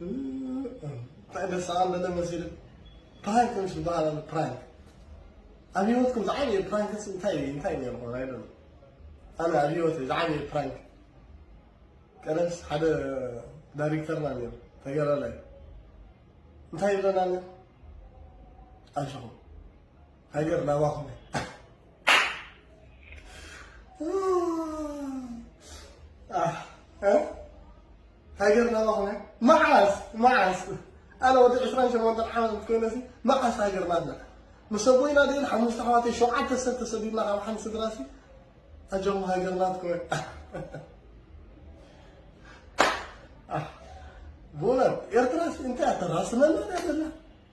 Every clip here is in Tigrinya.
እንታይ ደስ ኣለ መሲሉ ፕራንክ ምስ ዝበሃል ኣሎ ፕራንክ ኣብ ህይወትኩም ዝዓበየ ፕራንክስ እንታይ እዩ እንታይ ነይሩ ኣይደ ኣነ ኣብ ህይወት ዝዓበየ ፕራንክ ቀደምስ ሓደ ዳይሬክተርና ነይሩ ተገላላይ እንታይ ይብለና ነይሩ ኣጆኹም ሃገር ናባኹም ሃገር ናባኹም መዓስ መዓስ ኣነ ወዲ ዕስራን ሸሞንተን ዓመት ምስ ኮይነ ሲ መዓስ ሃገር ናትና ምስ ኣቦይና ደይን ሓሙሽተ ኣሕዋተይ ሸውዓተ ሰብ ተሰዲድና ካብ ሓንቲ ስድራ ሲ ኣጆኹም ሃገር ናትኩም እያ ብእውነት ኤርትራ ሲ እንታይ እያ ተራስነና እያ ዘላ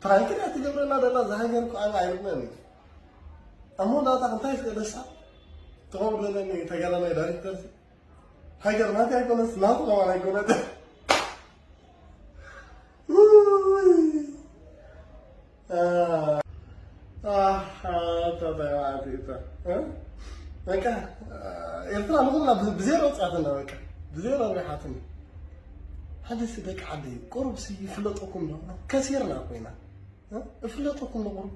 ፕራንክ እያ ትገብረና ዘላ እዛ ሃገር እኮ ኣነ ኣይርድነን እዩ እሞ ናታ እንታይ ስእለሳ ትኸውን ዘለኒ ተጋዳላይ ዳይሬክተር ሲ ሃገር ናት ኣይኮነት ናቱ ከማን ኣይኮነት በቃ ኤርትራ ንኩልና ብዜሮ ወፅኣትና በቃ ብዜሮ ሪሓትን ሓደ ሲ ደቂ ዓደይ ቁሩብ ሲ ይፍለጠኩም ዶ ከሲርና ኮይና እፍለጠኩም ዶ ቁሩብ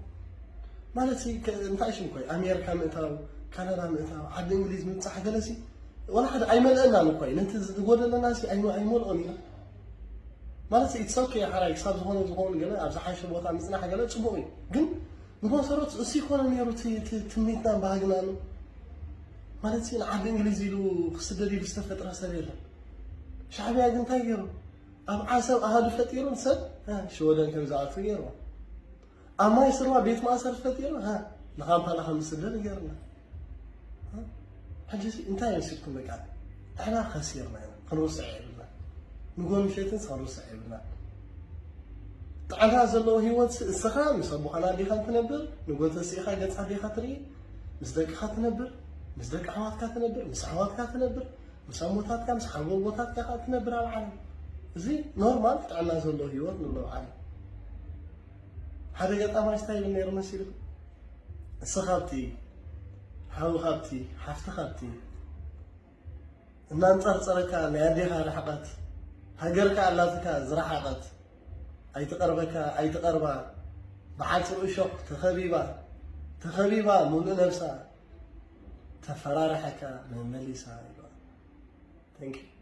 ማለት ሲ እንታይ ሽም ኮይ ኣሜሪካ ምእታው ካናዳ ምእታው ዓዲ እንግሊዝ ምብፃሕ ገለሲ ወላ ሓደ ኣይመልአናን እኳ እዩ ነቲ ዝጎደለና ሲ ኣይመልኦን ኢና ማለት it's okay ሓራይ ክሳብ ዝኾነ ዝኾኑ ገለ ኣብ ዝሓሸ ቦታ ምጽናሕ ገለ ጽቡቕ እዩ ግን ብመሰረቱ እሱ ይኮነ ነይሩ ትምኒትናን ባህግናን ማለት ንዓዲ እንግሊዝ ኢሉ ክስደድ ኢሉ ዝተፈጥረ ሰብ የለን ሻዕብያ ግን እንታይ ገይሩ ኣብ ዓሰብ ኣሃዱ ፈጢሩ ንሰብ ሽወደን ከም ዝኣቱ ገይርዎ ኣብ ማይ ስርዋ ቤት ማእሰር ፈጢሩ ንካምፓላ ከም ዝስደድ ገይርና ሕጂ እንታይ መሲልኩም በቃ ንሕና ከሲርና ኢና ክንርስዖ የብልና ንጎ ምሸትን ክንርስዖ የብልና ጥዕና ዘለዎ ህይወት እስኻ ምስ ኣቦኻና ዲኻ ትነብር ንጎ ተሲእኻ ገጻ ዲኻ ትርኢ ምስ ደቅኻ ትነብር ምስ ደቂ ኣሕዋትካ ትነብር ምስ ኣሕዋትካ ትነብር ምስ ኣሞታትካ ምስ ሓጎጎታትካ ከዓ ትነብር ኣብ ዓለም እዚ ኖርማል ጥዕና ዘለዎ ህይወት ንብሎ ዓለም ሓደ ገጣማይ እንታይ ይብል ነይሩ መሲልኩም እስኻ ኣብቲ ሓውኻ ኣብቲ ሓፍትኻ ኣብቲ እናንጸርጸረካ ናይ ኣዴኻ ርሕቐት ሃገርካ ኣላትካ ዝረሓቐት ኣይትቐርበካ ኣይትቐርባ ብሓጽር እሾኽ ተኸቢባ ተኸቢባ ሙሉእ ነብሳ ተፈራርሐካ መመሊሳ ይብላ Thank you.